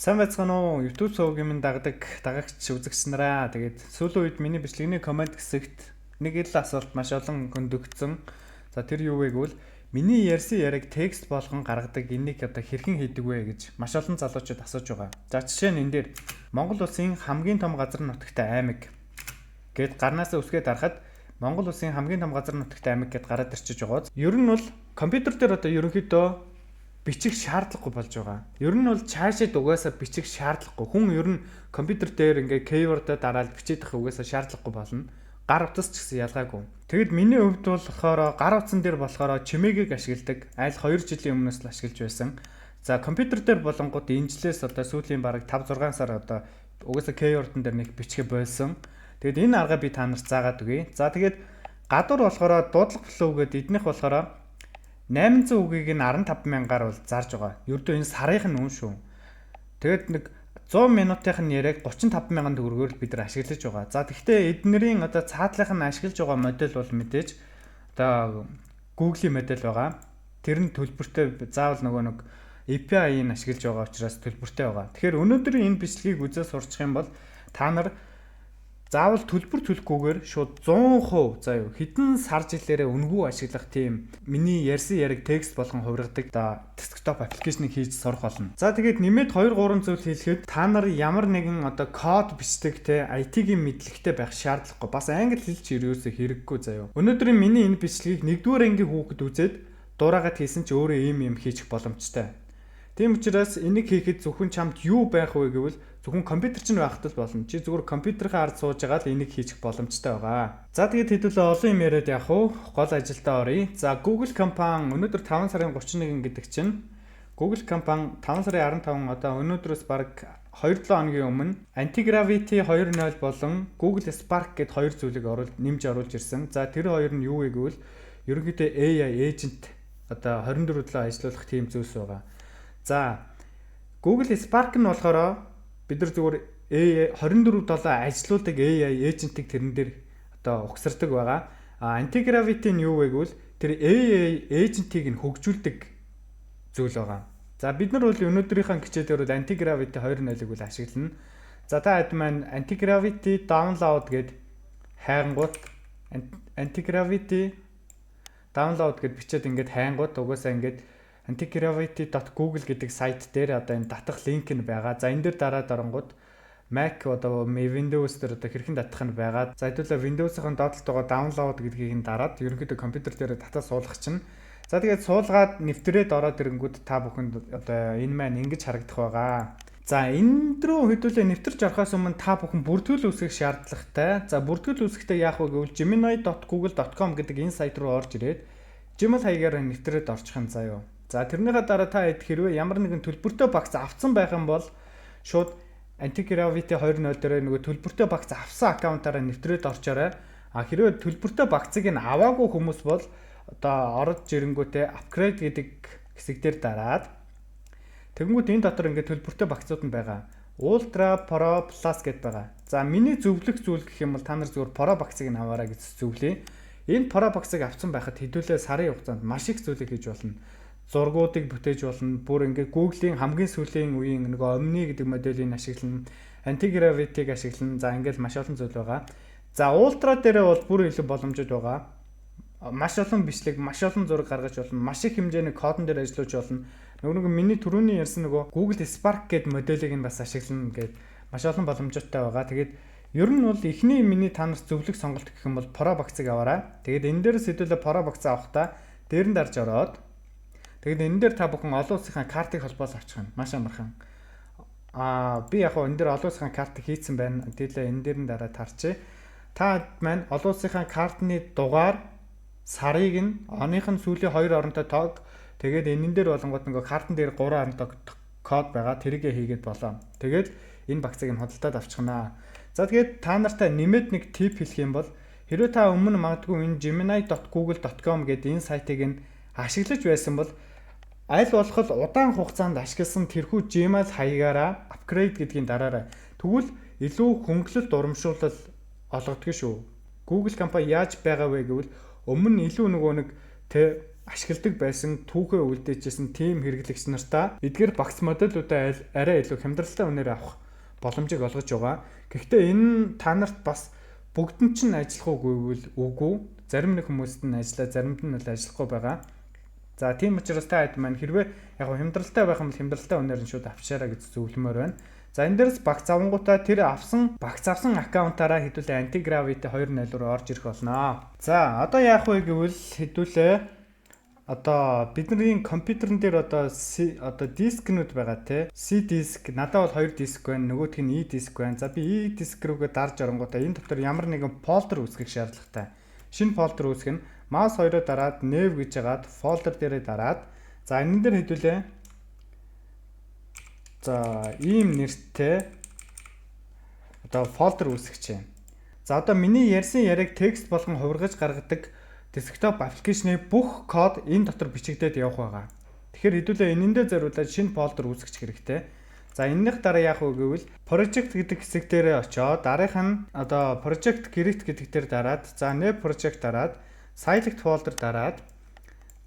Сайн байцгаана уу? YouTube сувгийн минь дагадаг дагагч үзэгч нараа. Тэгээд сүүлийн үед миний бичлэгний comment хэсэгт нэг л асуулт маш олон хөндөгдсөн. За, тэр юу вэ гэвэл миний ярьсан яриаг текст болгон гаргадаг энийг одоо хэрхэн хийдэг вэ гэж маш олон залуучууд асууж байгаа. За, жишээ нь энэ дээр "Монгол улсын хамгийн том газар нутагтай аймаг" гээд гарнаасаа үсгээ дарахад "Монгол улсын хамгийн том газар нутагтай аймаг" гээд гараад ирчихэж байгаа. Ер нь бол компьютер дээр одоо ерөнхийдөө бичих шаардлагагүй болж байгаа. Ер нь бол цаашид угаасаа бичих шаардлагагүй. Хүн ер нь компьютер дээр ингээ keyboard-аа дараад бичээд их угаасаа шаардлагагүй болно. Гар утас ч гэсэн ялгаагүй. Тэгэд миний хувьд болохоор гар утсан дээр болохоор чимээгийг ашигладаг. Аль 2 жилийн өмнөөс л ашиглаж байсан. За, компьютер дээр болонгууд энэ жилээс одоо сүүлийн бараг 5 6 сар одоо угаасаа keyboard-н дээр нэг бичгээ болсон. Тэгэд энэ аргаа би та нарт заагаад өгье. За, тэгээд гадуур болохоор дуудлага flow гэдэг эднийх болохоор 800 үгийг нь 15 мянгаар бол зарж байгаа. Ердөө энэ сарынх нь үн шүү. Тэгээд нэг 100 минутынх нь яриаг 35 мянган төгрөгөөр бид нар ашиглаж байгаа. За, тэгвэл эднэрийн одоо цаатлынх нь ашиглаж байгаа модель бол мэдээж одоо Google-ийн модель байгаа. Тэр нь төлбөртэй, заавал нөгөө нэг API-ыг ашиглаж байгаа учраас төлбөртэй байгаа. Тэгэхээр өнөөдрийн энэ бичлэгийг үзээ сурчих юм бол та нар заавал төлбөр төлөхгүйгээр шууд 100% заа юу хэдэн сар жилээрээ үнэгүй ашиглах тийм миний ярьсан яриаг текст болгон хувиргадаг одоо desktop application-ыг хийж сурах болно. За, тэгээд нэмээд 2 3 зүйл хэлэхэд та нар ямар нэгэн одоо код бичдэг те IT-ийн мэдлэгтэй байх шаардлагагүй. Бас англи хэл ч ерөөсөө хэрэггүй заа юу. Өнөөдрийн миний энэ бичлэгийг 1-р ангийн хүүхэд үзээд дураагаад хийсэн ч өөрөө ийм юм хийчих боломжтой. Тийм учраас энийг хийхэд зөвхөн чамд юу байх вэ гэвэл зөвхөн компьютер чинь байхад л болно. Чи зүгээр компьютерийн ард сууж байгаа л энийг хийчих боломжтой байгаа. За, тэгээд хэдүүлээ олон юм яриад явах уу? Гол ажилдаа оръё. За, Google компани өнөөдөр 5 сарын 31 гэдэг чинь Google компани 5 сарын 15, одоо өнөөдрөөс бараг 2-7 хоногийн өмнө Antigravity 2.0 болон Google Spark гэд хоёр зүйлийг нэмж оруулж ирсэн. За, тэр хоёр нь юу вэ гэвэл ерөнхийдөө AI agent одоо 24/7 ажиллуулах тийм зүйлс байгаа. За, Google Spark нь болохоор бид нар зүгээр AI 24/7 ажилуулдаг AI agent-ийг тэрэн дээр одоо угсардаг байгаа. А Antigravity нь юу вэ гэвэл тэр AI agent-ийг нь хөгжүүлдэг зүйл байгаа. За, бид нар бол өнөөдрийнхөө хичээлээр бол Antigravity 2.0-ыг бол ашиглана. За, та хэд маань Antigravity download гэд хайнгууд, Antigravity download гэд бичээд ингээд хайнгууд угаасаа ингээд antigravity.google гэдэг сайт дээр одоо энэ татах линк нь байгаа. За, энэ дээр дараад оронгууд Mac, одоо Windows дээр одоо хэрхэн татах нь байгаа. За, хэдүүлээ Windows-ын доод талд байгаа download гэдгийг нь дараад ерөнхийдөө компьютер дээр татаа суулгах чинь. За, тэгээд суулгаад нэвтрээд ороод ирэнгүүт та бүхэнд одоо энэ маань ингэж харагдах байгаа. За, энэ рүү хэдүүлээ нэвтэрч орохоос өмнө та бүхэн бүртгэл үүсгэх шаардлагатай. За, бүртгэл үүсгэхдээ яах вэ гэвэл gemini.google.com гэдэг энэ сайт руу орж ирээд Gmail хаягаар нэвтрээд орчих юм заа юу. За, тэрнийхээ дараа та хэд хэрвээ ямар нэгэн төлбөртэй багц авцсан байх юм бол шууд Antigravity 2.0 дээр нөгөө төлбөртэй багц авсан account-аараа нэвтрээд орчоорой. А хэрвээ төлбөртэй багцыг нь аваагүй хүмүүс бол одоо орож ирэнгүүтээ upgrade гэдэг хэсэг дээр дараад тэгэнгүүт энэ дотор ингээд төлбөртэй багцууд нь байгаа. Ultra, Pro, Plus гэд байгаа. За, миний зөвлөх зүйл гэх юм бол та нар зүгээр Pro багцыг нь аваарай гэж зөвлөе. Энэ Pro багцыг авсан байхад хэдүүлээ сарын хугацаанд маш их зүйлийг хийж болно, зургуудыг бүтээж болно. Бүр ингээд Google-ийн хамгийн сүүлийн үеийн нөгөө Omni гэдэг моделийг ашиглана. Antigravity-г ашиглана. За, ингээд маш олон зүйл байгаа. За, Ultra дээрээ бол бүр илүү боломжтой байгаа. Маш олон бичлэг, маш олон зураг гаргаж болно. Маш их хэмжээний кодон дээр ажиллаж болно. Нөгөө нэг миний түрүүний ярьсан нөгөө Google Spark гэдэг моделийг нь бас ашиглана гээд маш олон боломжтой байгаа. Тэгээд ер нь бол эхний миний та нарт зөвлөх сонголт гэх юм бол Pro багцыг аваарай. Тэгээд энэ дээрээс хэдүүлээ Pro багцаа авахдаа дээр нь дарж ороод тэгээд энэ дээр та бүхэн олон улсынхаа картыг холбоол авчих юм. Маш амархан. Аа, би яг хоо энэ дээр олон улсынхаа картыг хийцэн байна. Тэгэлээ энэ дээр нь дараа тарчээ. Та маань олон улсынхаа картны дугаар, сарыг нь, оных нь сүүлийн хоёр оронтой тоог, тэгээд энэн дээр болонгууд нөгөө картан дээр 3 оронтой код байгаа. Тэрийгэ хийгээд болоо. Тэгээд энэ багцыг нь худалдаад авчихнаа. За, тэгээд та нартай нэмээд нэг tip хэлэх юм бол хэрвээ та өмнө магадгүй энэ gemini.google.com гэдэг энэ сайтыг нь ашиглаж байсан бол аль болох удаан хугацаанд ашигласан тэрхүү Gmail хаягаараа upgrade гэдгийн дараарай. Тэгвэл илүү хөнгөлөлт, урамшуулал олгодог шүү. Google компани яаж байгаа вэ гэвэл өмнө илүү нөгөө нэг тэ ашигладаг байсан, түүхээ үлдээжсэн team хэрэглэгч нартаа эдгээр багц модельүүдээ арай илүү хямдралтай үнээр авах боломжийг олгож байгаа. Гэхдээ энэ нь та нарт бас бүгдэнд чинь ажиллах уугүй гэвэл үгүй. Зарим нэг хүмүүст нь ажиллаа, заримд нь бол ажиллахгүй байгаа. За, тийм учраас та хэд маань хэрвээ яг хямдралтай байх юм бол хямдралтай үнээр нь шууд авчаарай гэж зөвлөмөөр байна. За, энэ дээрс багц авангуудаа тэр авсан багц авсан аккаунтаараа хэдүүлээ Antigravity 2.0 руу орж ирэх болно. За, одоо яах вэ гэвэл хэдүүлээ одоо бидний компьютерн дээр одоо C, одоо дискнүүд байгаа те. C диск, надад бол 2 диск байна, нөгөөх нь E диск байна. За, би E диск рүүгээ дарж оронгуудаа энэ дотор ямар нэгэн folder үүсгэх шаардлагатай. Шинэ folder үүсгэх нь mouse хоёроо дараад new гэж хагаад folder дээрээ дараад, за, энэ дээр хэдүүлээ за ийм нэртэй одоо folder үүсгэж байна. За, одоо миний ярьсан яриаг текст болгон хувиргаж гаргадаг desktop application ы бүх код энэ дотор бичигдээд явах байгаа. Тэгэхээр хэдүүлээ энэндээ зориулаад шинэ folder үүсгэх хэрэгтэй. За, энэнийх дараа яах вэ гэвэл project гэдэг хэсэг дээрээ очиод дараах нь одоо project create гэдэг дээр дараад, за, new project дараад, select folder дараад,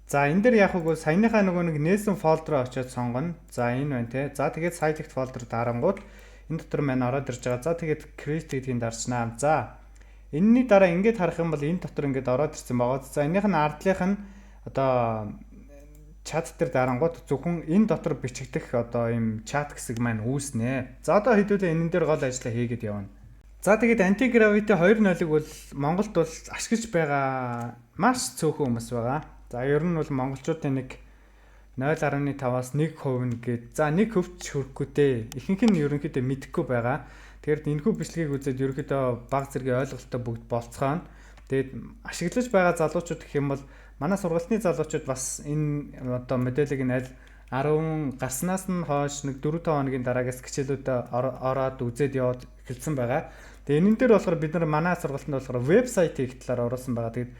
за, энэ дээр яах вэ гэвэл саяныхаа нөгөө нэг нээсэн folder руу очиод сонгоно. За, энэ байна те. За, тэгээд select folder дарангууд энэ дотор маань ороод ирж байгаа. За, тэгээд create гэдгийг дарчнаа. За, энэний дараа ингээд харах юм бол энэ дотор ингээд ороод ирсэн байгаа. За, энийх нь ардлынх нь одоо чат дээр дарангууд зөвхөн энэ дотор бичигдэх одоо ийм чат хэсэг маань үүснэ. За, одоо хэдүүлээ энэн дээр гол ажлаа хийгээд явна. За, тэгээд Antigravity 2.0-ыг бол Монголд бол ашиглаж байгаа маш цөөхөн хүмүүс байгаа. За, ер нь бол монголчуудын нэг 0.5-аас 1% нь гээд, за, 1% ч хүрэхгүй дээ. Ихэнх нь ерөнхийдөө мэдэхгүй байгаа. Тэгэхээр энэхүү бичлэгийг үзээд ерөнхийдөө баг зэргийн ойлголттой бүгд болцгооно. Тэгээд ашиглаж байгаа залуучууд гэх юм бол манай сургалтын залуучууд бас энэ одоо моделийг нь аль 10 гарснаас нь хойш нэг 4 5 хоногийн дараагаас хичээлүүдээ ороод үзээд яваад эхэлсэн байгаа. Тэгээ энэн дээр болохоор бид нар манай сургалтанд болохоор вебсайт хийх талаар оруулсан байгаа. Тэгээд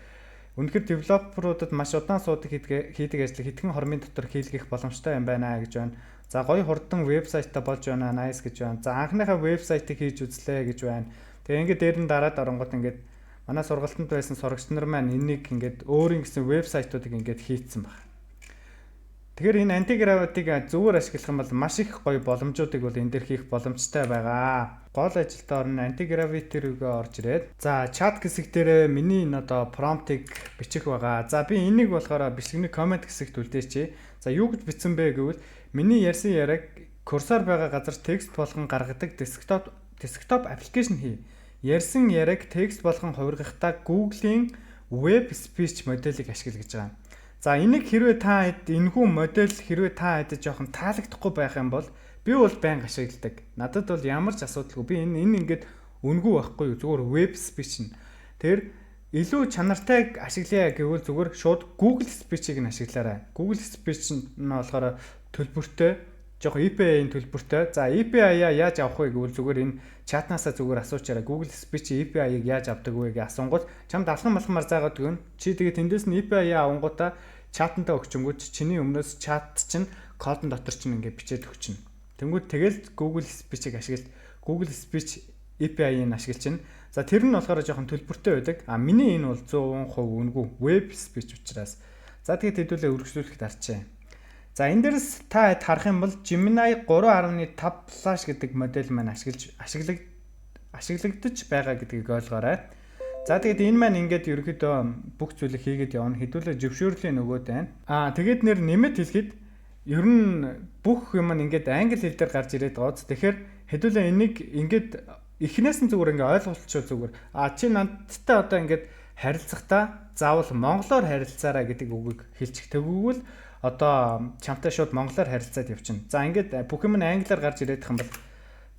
үнэхээр developer уудад маш удаан суудаг хийдэг ажлыг хэдхэн хормын дотор хийлгэх боломжтой юм байна гэж байна. За, гоё хурдан вебсайтаа болж байна, nice гэж байна. За, анхныхаа вебсайтыг хийж үзлээ гэж байна. Тэгээ ингээд дээр нь дараад оронгууд ингээд манай сургалтанд байсан сурагч нар маань энийг ингээд өөрийн гэсэн вебсайтуудыг ингээд хийцэн байна. Тэгэхээр энэ Antigravity-г зүгээр ашиглах юм бол маш их гоё боломжуудыг бол энэ дээр хийх боломжтой байгаа. Гол ажилдаа орно, Antigravity рүүгээ орж ирээд, за, чат хэсэг дээр миний энэ одоо prompt-ыг бичих байгаа. За, би энийг болохоор бичлэгний comment хэсэгт үлдээчихье. За, юу гэж бичсэн бэ гэвэл миний ярьсан яриаг курсор байгаа газар текст болгон гаргадаг desktop application хий. Ярьсан яриаг текст болгон хувиргахдаа Google-ийн web speech моделийг ашигла гэж байгаа. За, энийг хэрвээ та хэд энэхүү модель хэрвээ та хэдэд жоохон таалагдахгүй байх юм бол би бол байнга ашигладаг. Надад бол ямар ч асуудалгүй. Би энэ ингээд үнэгүй байхгүй юу? Зүгээр web speech нь. Тэр илүү чанартай ашиглая гэвэл зүгээр шууд Google Speech-ийг нь ашиглаарай. Google Speech нь болохоор төлбөртэй, жоохон API-ийн төлбөртэй. За, API-а яаж авах вэ гэвэл зүгээр энэ чатнаасаа зүгээр асуучаарай. Google Speech API-ыг яаж авдаг вэ гэж асуунгууд чамд алхам алхмаар заагаад өгнө. Чи тэгээ тэндээс нь API-а авангуудаа чатантаа өгчөнгүүт чиний өмнөөс чат чинь кодон дотор чинь ингээд бичээд өгчнө. Тэнгүүд тэгэл Google Speech-ийг ашиглаж, Google Speech API-ыг ашиглаж чинь. За, тэр нь болохоор жоохон төлбөртэй байдаг. А миний энэ бол 100% үнэгүй web speech учраас. За, тэгээд хэдүүлээ үргэлжлүүлэх дарчээ. За, энэ дээрс та харах юм бол Gemini 3.5 Flash гэдэг модель маань ашиглаж ашиглагдаж байгаа гэдгийг ойлгоорой. За, тэгээд энэ маань ингээд ерөөхдөө бүх зүйлийг хийгээд явна. Хэдүүлээ зөвшөөрлийн нөгөөд байна. Аа, тэгээд нэр нэмэт хэлэхэд ер нь бүх юм нь ингээд англи хэл дээр гарч ирээд байгаа. Тэгэхээр хэдүүлээ энийг ингээд эхнээс нь зүгээр ингээд ойлголцоо зүгээр. А чи надтай одоо ингээд харилцахдаа заавал монголоор харилцаарай гэдэг үгийг хэлчих. Тэгвэл одоо чамтай шууд монголоор харилцаад явчихна. За, ингээд бүх юм нь англиар гарч ирээд их юм бол,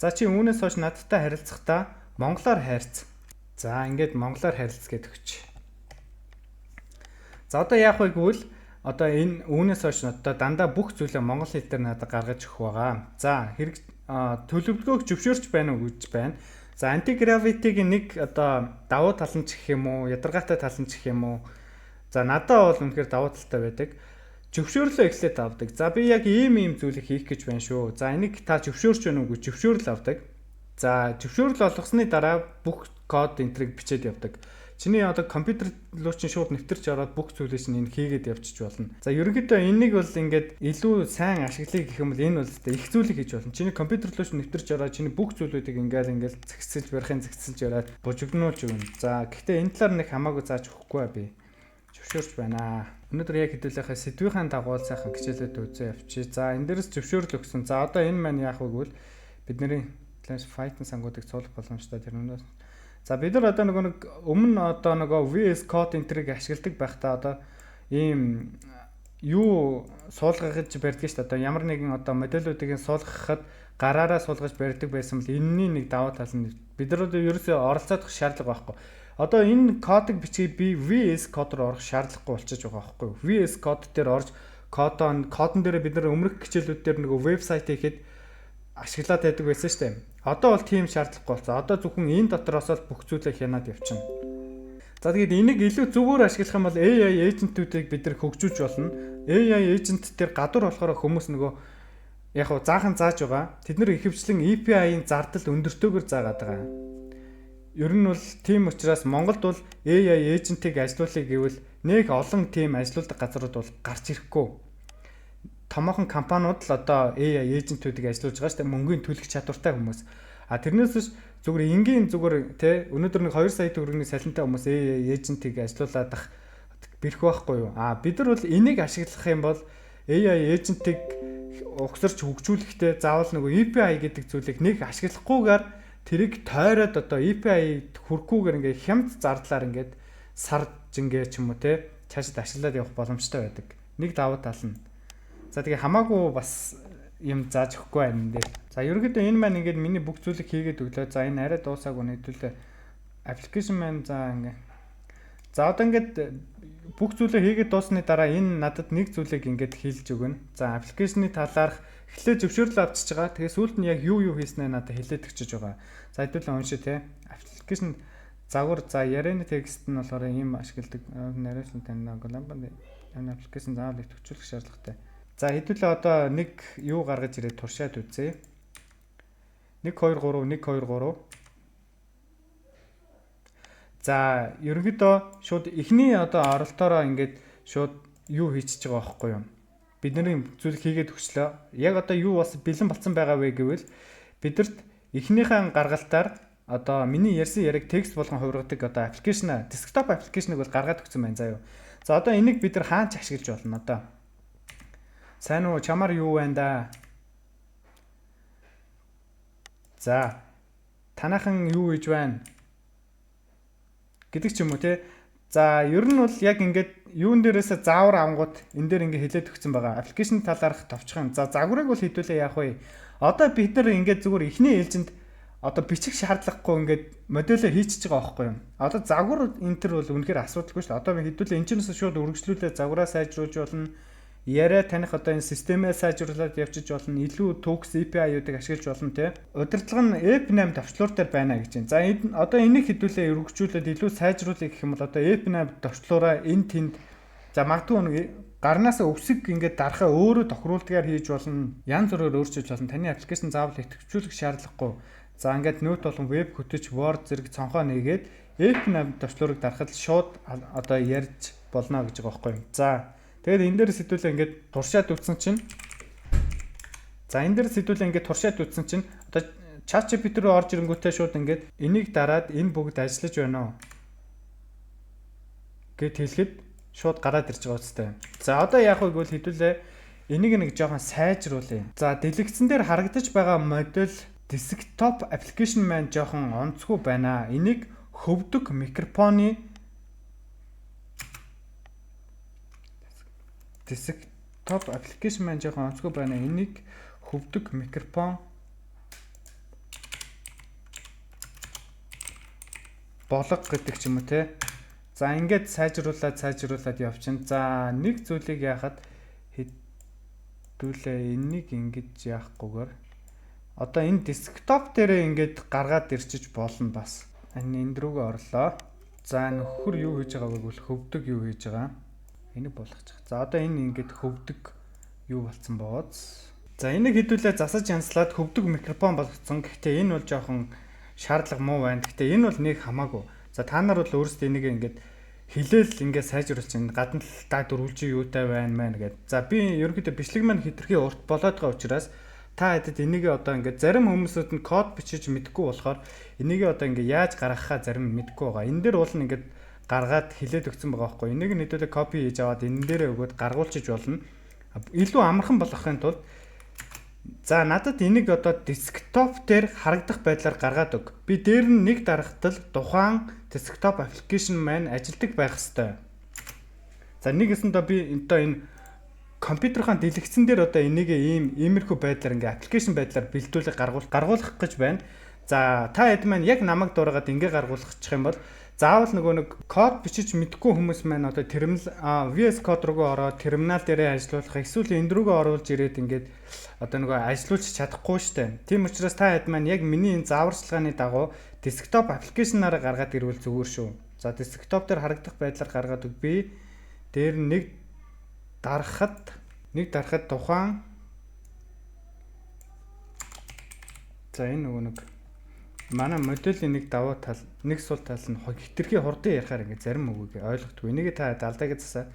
за, чи үүнээс хойш надтай харилцахдаа монголоор харьц. За, ингээд монголоор харилцаа гэдэг өгч. За, одоо яах вэ гэвэл одоо энэ үүнээс хойш одоо дандаа бүх зүйлээ монгол хэл дээр надад гаргаж өгөх байгаа. За, хэрэг төлөвлөгөөг зөвшөөрч байна уу гэж байна. За, Antigravity-гийн нэг одоо давуу тал нь ч гэх юм уу, ядаргаатай тал нь ч гэх юм уу. За, надад бол үнэхээр давуу талтай байдаг. Зөвшөөрлөө эхлээд авдаг. За, би яг ийм ийм зүйлийг хийх гэж байна шүү. За, энийг та зөвшөөрч байна уу гэж зөвшөөрөл авдаг. За, зөвшөөрөл олгосны дараа бүх код энтрийг бичээд явдаг. Чиний одоо компьютер руу чинь шууд нэвтэрч ороод бүх зүйлээ чинь энэ хийгээд явчих болно. За, ерөнхийдөө энийг бол ингээд илүү сайн ашиглая гэх юм бол энэ бол их зүйлийг хийж болно. Чиний компьютер руу чинь нэвтэрч ороод чиний бүх зүйлүүдийг ингээл ингээл зэгцэлж барихын зэгцэлж яриад бужигнуулж өгнө. За, гэхдээ энэ талаар нэг хамаагүй зааж өгөхгүй би. Зөвшөөрч байна. Өнөөдөр яг хэдүүлээхээ сэдвийнхаа дагуу сайхан хичээлээд үзээ явчих. За, энэ дээрс зөвшөөрөл өгсөн. За, одоо энэ маань яах вэ гэвэл бидний Python сангуудыг цуулах боломжтой тэр өнөөс. За, бид нар одоо нөгөө нэг өмнө одоо нөгөө VS Code энтрийг ашигладаг байхдаа одоо ийм юу суулгаж барьдаг шүү дээ. Одоо ямар нэгэн одоо модельүүдийг суулгахад гараараа суулгаж барьдаг байсан бол энэний нэг давуу тал нь бид нар одоо ерөөсөө оролцоодох шаардлага байхгүй. Одоо энэ кодыг бичгийг би VS Code руу орох шаардлагагүй болчихж байгаа байхгүй юу? VS Code дээр орж кодон дээр бид нар өмнөх хичээлүүд дээр нөгөө вебсайт хийхэд ашиглаад байдаг байсан шүү дээ. Одоо бол тийм шаардлагагүй болсон. Одоо зөвхөн энэ дотроос л бүх зүйлээ хянаад явчихна. За, тэгээд энийг илүү зөвөр ашиглах юм бол AI agent-үүдийг бид нар хөгжүүлж болно. AI agent дээр гадуур болохоор хүмүүс нөгөө яг хуу заахан зааж байгаа. Тэд нар ихэвчлэн API-ийн зардал өндөртөөгөр заагаад байгаа. Ер нь бол тийм учраас Монголд бол AI agent-ийг ажилуулъя гэвэл нэг олон тийм ажилуулдаг газрууд бол гарч ирэхгүй. Томоохон компаниуд л одоо AI agent-үүдийг ажилуулж байгаа шүү дээ, мөнгөний төлөх чадвартай хүмүүс. А тэрнээс биш зүгээр энгийн зүгээр те өнөөдөр нэг 2 сая төгрөгийн салентай хүмүүс AI agent-ийг ажилуулад ах бэрх байхгүй юу? А бид нар бол энийг ашиглах юм бол AI agent-ийг угсарч хөгжүүлэхдээ заавал нөгөө API гэдэг зүйлийг нэг ашиглахгүйгээр тэрийг тойроод одоо API хүрэхгүйгээр ингээд хямд зардлаар ингээд сар жингээ ч юм уу те цаашид ашиглаад явах боломжтой байдаг. Нэг давуу тал нь. За, тэгээ хамаагүй бас юм зааж өгөхгүй байна энэ дээр. За, ерөнхийдөө энэ маань ингээд миний бүх зүйлийг хийгээд өглөө. За, энэ арай дуусаагүй нийтүүлээ. Application маань за ингээ. За, одоо ингээд бүх зүйлээ хийгээд дуусны дараа энэ надад нэг зүйлийг ингээд хэлж өгнө. За, application ы талаарх эхлээ зөвшөөрлөө авчиж байгаа. Тэгээ сүүлд нь яг юу юу хийснээ надад хэлээд өгчөж байгаа. За, хэдүүлээ уншия те. Application загвар, за, ярианы текст нь болохоор ийм ашигладаг narration тань global энэ application заавал идэвхжүүлэх шаардлагатай. За, хэдүүлээ одоо нэг юу гаргаж ирээд туршаад үзье. 1 2 3 1 2 3. За, ерөнхийдөө шууд эхний одоо оролтоороо ингээд шууд юу хийчихэж байгаа байхгүй юу? Бидний зүйл хийгээд өгчлөө. Яг одоо юу бас бэлэн болцсон байгаа вэ гэвэл бидэрт эхнийхэн гаргалтаар одоо миний ярьсан яриаг текст болгон хувиргадаг одоо application, desktop application ыг бол гаргаад өгсөн байна заа юу. За, одоо энийг бид нар хаан ч ашиглаж болно одоо. Сайн уу, чамаар юу байна да? За, танайхан юу хийж байна гэдэг ч юм уу те. За, ер нь бол яг ингээд юун дээрээсээ заавар авангууд энэ дээр ингээд хэлээд өгсөн байгаа. Application талаарх товчхон. За, загварыг бол хэдүүлээ яах вэ? Одоо бид нар ингээд зүгээр эхний ээлжинд одоо бичих шаардлагагүй ингээд модельээ хийчихэж байгаа байхгүй юу? Одоо загвар энэ төр бол үнэхээр асуудалгүй шүү дээ. Одоо би хэдүүлээ энэ чэнэс шууд өргөжлүүлээ загвараа сайжруулж болно. Яриа таних одоо энэ системээ сайжруулад явчиж болно. Илүү төгс API-уудыг ашиглаж болно те. Удирдлага нь F8 товчлуур дээр байна гэж байна. За, энэ одоо энийг хэдүүлээ өргөжүүлээд илүү сайжруулъя гэх юм бол одоо F8 товчлуураа энэ тэнд, за, магадгүй нэг гарнаасаа өвсөг ингээд дарахаа өөрөө тохируулдгаар хийж болно. Янз бүрээр өөрчилж болно. Таны application заавал идэвхжүүлэх шаардлагагүй. За, ингээд note болон веб хөтөч, Word зэрэг цонхоо нээгээд F8 товчлуурыг дарахад шууд одоо ярьж болно гэж байгаа байхгүй юу. За, тэгээд энэ дээр сэдвүүлээ ингээд туршаад үтсэн чинь, за, энэ дээр сэдвүүлээ ингээд туршаад үтсэн чинь одоо ChatGPT рүү орж ирэнгүүтээ шууд ингээд энийг дараад энэ бүгд ажиллаж байна уу гэд хэлэхэд шууд гараад ирж байгаа үстэй. За, одоо яах вэ гэвэл хэдүүлээ энийг нэг жоохон сайжруулъя. За, дэлгэцэн дээр харагдаж байгаа модель desktop application маань жоохон онцгүй байна. Энийг хөвдөг микрофоны desktop application маань жоохон онцгүй байна. Энийг хөвдөг микрофон болго гэдэг ч юм уу те. За, ингээд сайжруулад сайжруулад явчихна. За, нэг зүйлийг яхад хэдүүлээ энийг ингэж яахгүйгээр одоо энэ desktop дээрээ ингээд гаргаад ирчиж болно бас. Энэ энэ рүүгээ орлоо. За, нөхөр юу хийж байгаа вэ гэвэл хөвдөг юу хийж байгаа. Энийг болгочих. За, одоо энэ ингээд хөвдөг юу болцсон бооз. За, энийг хэдүүлээ засаж янзлаад хөвдөг микрофон болгоцсон. Гэхдээ энэ бол жоохон шаардлага муу байна. Гэхдээ энэ бол нэг хамаагүй. За, та нар бол өөрсдөө энийг ингээд хэлээл ингээд сайжруулж чинь гадна талдаа дөрвөлжин юутай байна мэн гэд. За, би ерөнхийдөө бичлэг маань хэтэрхий урт болоод байгаа учраас та хэдэд энийг одоо ингээд зарим хүмүүсүүд нь код бичиж мэдэхгүй болохоор энийг одоо ингээд яаж гаргахаа зарим мэдэхгүй байгаа. Энэ дээр уул нь ингээд гаргаад хэлээд өгсөн байгаа байхгүй. Энийг нь хэдүүлээ copy хийж аваад энэ дээрээ өгөөд гаргуулчиж болно. Илүү амархан болгохын тулд, за, надад энийг одоо desktop дээр харагдах байдлаар гаргаад өг. Би дээр нь нэг дарахтал тухайн desktop application маань ажилдаг байх ёстой. За, нэг гэсэндээ би одоо энэ компьютерийн дэлгэцэн дээр одоо энийг ийм иймэрхүү байдлаар ингээ application байдлаар бэлдүүлэг гаргуулах гэж байна. За, та хэд маань яг намайг дураагаад ингээ гаргуулчих юм бол заавал нөгөө нэг код бичиж мэдэхгүй хүмүүс маань одоо терминал, VS Code руу ороод терминал дээрээ ажиллуулах, эсвэл энэ рүүгээ оруулж ирээд ингээд одоо нөгөө ажиллуулж чадахгүй штэ. Тийм учраас та хэд маань яг миний энэ зааварчилгааны дагуу desktop application аараа гаргаад ирвэл зүгээр шүү. За, desktop дээр харагдах байдлаар гаргаад өг. Би дээр нэг дарахад тухайн, за, энэ нөгөө нэг манай моделийн нэг давуу тал, нэг сул тал нь хэтэрхий хурдан ярихаар ингээд зарим үгийг ойлгохгүй. Энийг та алдаагаа засаа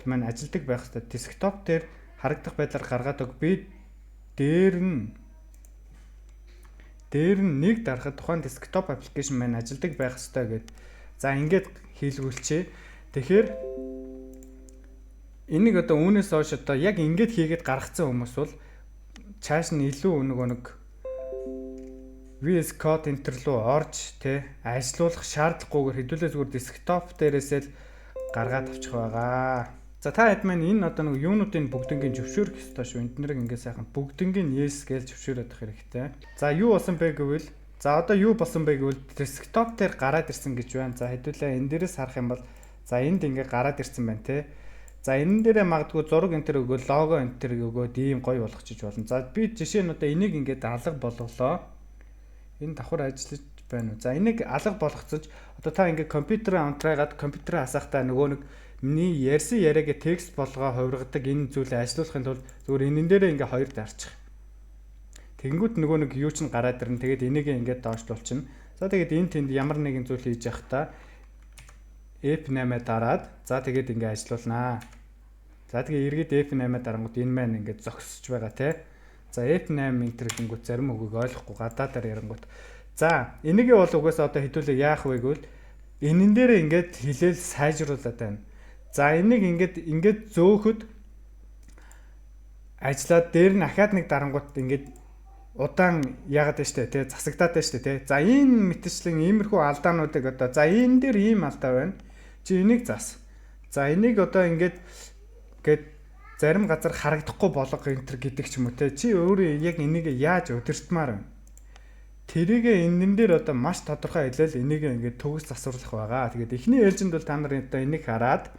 маань ажилдаг байх хэрэгтэй. Desktop дээр харагдах байдлаар гаргаад өг. Би дээр нь нэг дарахад тухайн desktop application маань ажилдаг байх хэрэгтэй гэд. За, ингээд хийлгүүлчихье. Тэгэхээр энийг одоо үүнээс хойш одоо яг ингээд хийгээд гаргацсан хүмүүс бол чааш нь илүү нөгөө нэг VS Code enter руу орж те ажилуулах шаардлагагүйгээр хэдүүлээ зүгээр desktop дээрээсээ л гаргаад авчих байгаа. За, та хэд маань энэ одоо нэг юунуудын бүгднгийн зөвшөөрөх ёстой шүү. Энд нэрийг ингээд сайхан бүгднгийн yes гэж зөвшөөрөөд авах хэрэгтэй. За, юу болсон бэ гэвэл, за, одоо юу болсон бэ гэвэл desktop дээр гараад ирсэн гэж байна. За, хэдүүлээ энэ дээрээс харах юм бол, за, энд ингээд гараад ирсэн байна те. За, энэ дээрээ магадгүй зураг enter өгөөд, лого enter өгөөд ийм гоё болгочих болно. За, би жишээ нь одоо энийг ингээд алга болголоо. Энэ давхар ажиллаж байна уу? За, энийг алга болгоцож одоо та ингээд компьютерээ унтраагаад компьютерээ асаахтаа нөгөө нэг миний ярьсан яриагаа текст болгоо хувиргадаг энэ зүйлээ ажилуулахын тулд зүгээр энэн дээрээ ингээ хоёр дарчих. Тэгэнгүүт нөгөө нэг юу ч нь гараад ирнэ. Тэгээд энийг ингээд доошлуулчихна. За, тэгээд энэ тэнд ямар нэгэн зүйл хийж явахдаа F8 дараад, за, тэгээд ингээ ажилуулнаа. За, тэгээ эргээд F8 дарангууд энэ маань ингээд зогсож байгаа те. За, F8 enter гингүүт зарим үгийг ойлгохгүй гадаадаар ярангууд. За, энийг бол угаасаа одоо хэдүүлээ яах вэ гэвэл энэн дээр ингээд хилээл сайжруулад байна. За, энийг ингээд ингээд зөөхөд ажиллаад дээр нь ахаад нэг дарангууд ингээд удаан яагаад вэ штэ те, засагдаад байна штэ те. За, энэ мэтчлэн иймэрхүү алдаануудыг одоо, за, энэ дээр ийм алдаа байна. Чи энийг зас. За, энийг одоо ингээд гээд зарим газар харагдахгүй болго enter гэдэг ч юм уу те. Чи өөрөө яг энийг яаж удирдмаар байна? Тэрийг энэн дээр одоо маш тодорхой хэлээл энийг ингээд төгс засварлах байгаа. Тэгээд эхний ээлжинд бол та нар одоо энийг хараад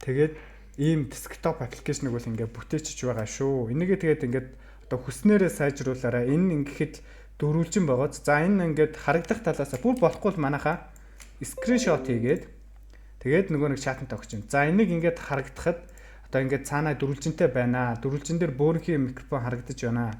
тэгээд ийм desktop application ыг бол ингээд бүтээчиж байгаа шүү. Энийгээ тэгээд ингээд одоо хүснээрээ сайжруулаарай. Энэ ингэхэд дөрвөлжин байгааз. За, энэ ингээд харагдах талаас бүр болохгүй бол манайхаа screenshot хийгээд тэгээд нөгөө нэг чатанд өгч юм. За, энийг ингээд харагдахад одоо ингээд цаанаа дөрвөлжинтэй байна. Дөрвөлжин дээр бөөрөнхий микрофон харагдаж байна.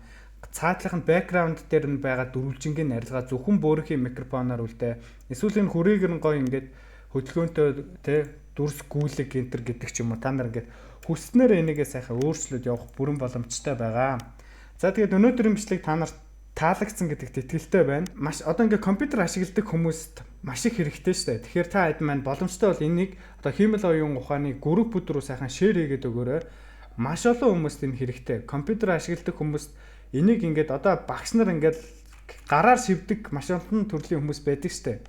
Цаатлах нь background дээр нь байгаа дөрвөлжингийн арилгаа зөвхөн бөөрөнхий микрофоноор үлдээ. Эсвэл энэ хүрээгээр нь гоё ингээд хөдөлгөөнтэй те, дүрс гүйлэг enter гэдэг ч юм уу, та нар ингээд хүснээр энийгээ сайхан өөрчлөлт явах бүрэн боломжтой байгаа. За, тэгээд өнөөдрийн бичлэг та нарт таалагдсан гэдэгт итгэлтэй байна. Маш одоо ингээд компьютер ашигладаг хүмүүст маш их хэрэгтэй шүү дээ. Тэгэхээр та хэд маань боломжтой бол энийг одоо хиймэл оюун ухааны группүүд рүү сайхан share хийгээд өгөөрэй. Маш олон хүмүүст энэ хэрэгтэй. Компьютер ашигладаг хүмүүст энийг ингээд одоо багш нар ингээд гараар шивдэг маш олон төрлийн хүмүүс байдаг шүү дээ.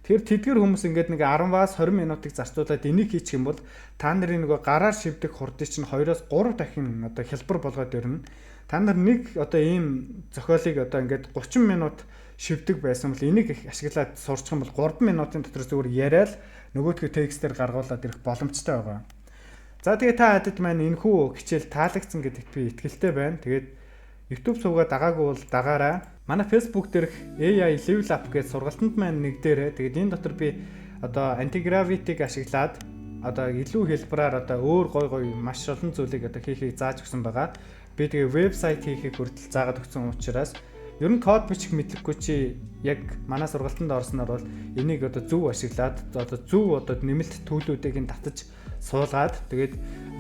Тэгэхээр тэдгэр хүмүүс ингээд нэг 10-аас 20 минутыг зарцуулаад энийг хийчих юм бол та нарын нөгөө гараар шивдэг хурдыг чинь 2-оос 3 дахин одоо хялбар болгоод ирнэ. Та нар нэг одоо ийм зохиолыг одоо ингээд 30 минут шивдэг байсан бол энийг ашиглаад сурчих юм бол 3 минутын дотор зүгээр яриад нөгөөдхөө текстээр гаргуулад ирэх боломжтой байгаа. За, тэгээ та хэдэд маань энэхүү хичээл таалагдсан гэдэгт би итгэлтэй байна. Тэгээд YouTube сувгаа дагаагүй бол дагаарай. Манай Facebook дээрх AI Level Up гэж сургалтанд маань нэгдээрэй. Тэгээд энэ дотор би одоо Antigravity-г ашиглаад одоо илүү хэлбэрээр одоо өөр гой гой маш олон зүйлийг одоо хийхийг зааж өгсөн байгаа. Би тэгээ вебсайт хийхийг хүртэл заагаад өгсөн учраас Ер нь код бичих мэдлэггүй чи яг манай сургалтанд орсноор бол энийг одоо зөв ашиглаад, одоо зөв одоо нэмэлт tool үүдийг нь татаж суулгаад, тэгээд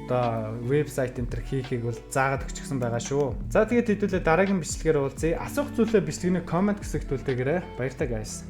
одоо вебсайт энэ төр хийхийг бол заагаад өгчихсөн байгаа шүү. За, тэгээд хэдүүлээ дараагийн бичлэгээр уулзъя. Асуух зүйлээ бичлэгний comment хэсэгт үлдээгээрэй. Баяртай, guys.